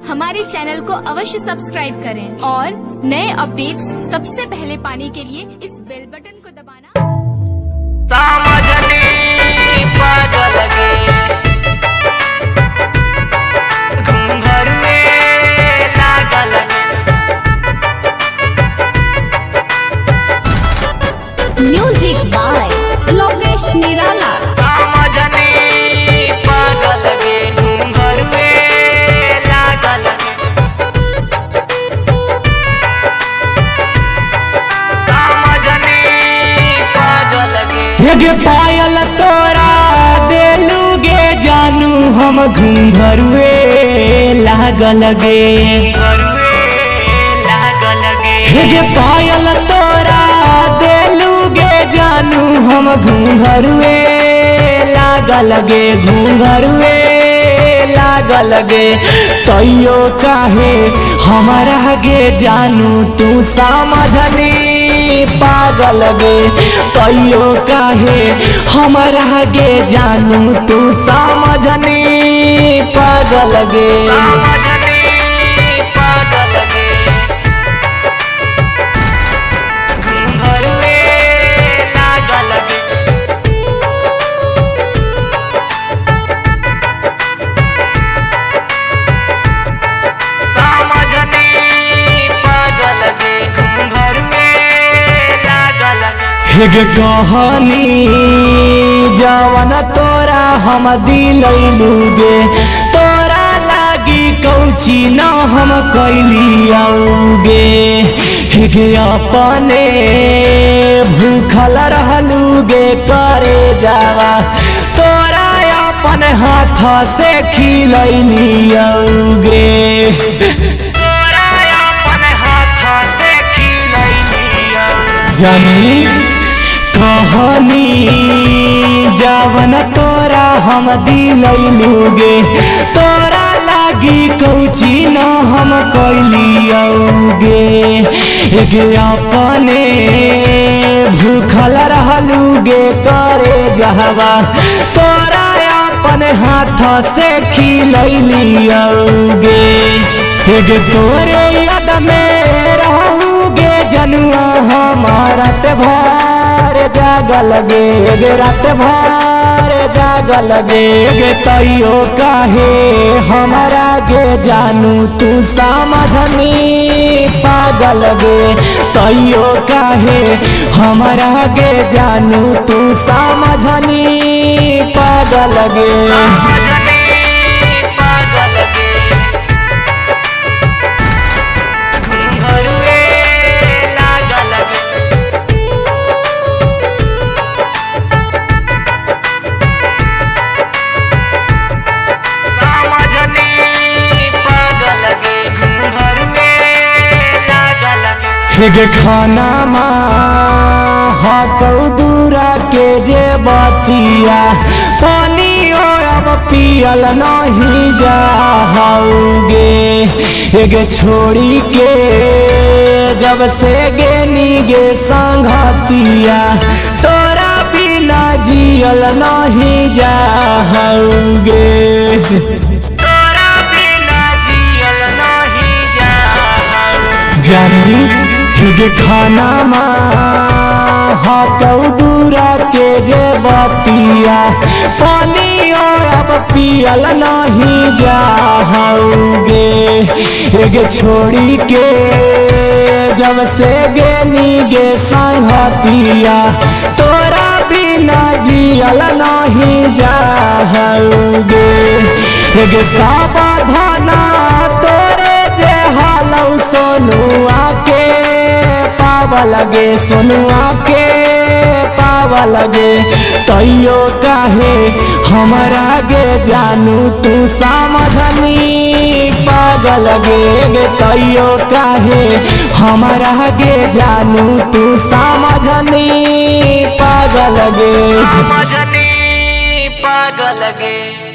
हमारे चैनल को अवश्य सब्सक्राइब करें और नए अपडेट्स सबसे पहले पाने के लिए इस बेल बटन को दबाना। म्यूजिक बाय लोकेश निराला। गे पायल तोरा देलू गे जानू हम घुंघरुए लागल गे। गे पायल तोरा देलू गे जानू हम घुंघरुए लागल गे, घुंघरुए लागल गे। तैयो काहे हमारा गे जानू तू समझनी पागल गे। तैयो काहे हमारा गे जानू तू समझनी पागल गे। हेगे कहानी जवन तोरा हम दिलैलू गे, तोरा लागी कौची न हम कैली आऊगे। हेगे अपने भूखल रहलू गे करे जावा, तोरा अपन हाथ से खिलैली आऊगे। तोरा अपन हाथ से खिलैली जानी कहानी जवन तोरा हम दिलैलू गे, तोरा लागी कौची न हम कैली आऊगे। गे अपने भूखल रहलू गे करे जहवा, तोरा अपन हाथ से खिलैली आऊगे। गे तोरे याद में रहू गे जनुआ हमारा ते भर जागल गे, गे रात भर जागल गे। गे तैयो काहे हमारा गे जानू तू समझनी पागल गे। तैयो काहे हमारा गे जानू तू समझनी पागल गे। हेगे खाना माँ हकौ दूरा के जे बतिया, पानी अब पियल नहीं जाऊगे। हेगे छोड़ी के जब से गेनी गे संगतिया, तोरा बिना जियल नहीं जाऊगे। तोरा बिना जियल नहीं जाऊगे जानी। हेगे खाना माँ हकौ दूरा के जे बतिया, पानी अब पियल नहीं जाऊगे। हेगे छोड़ी के जब से गेनी गे संगतिया, तोरा बिना जियल नहीं जाऊगे। हेगे सावधाना तोरे जे हालौ सोनुआ के पावा लगे, सोनुआ के पावा लगे। तैयो काहे हमारा गे जानू तू समझनी पागल गे। गे तैयो काहे हमारा गे जानू तू समझनी पागल गे। समझनी पागल गे।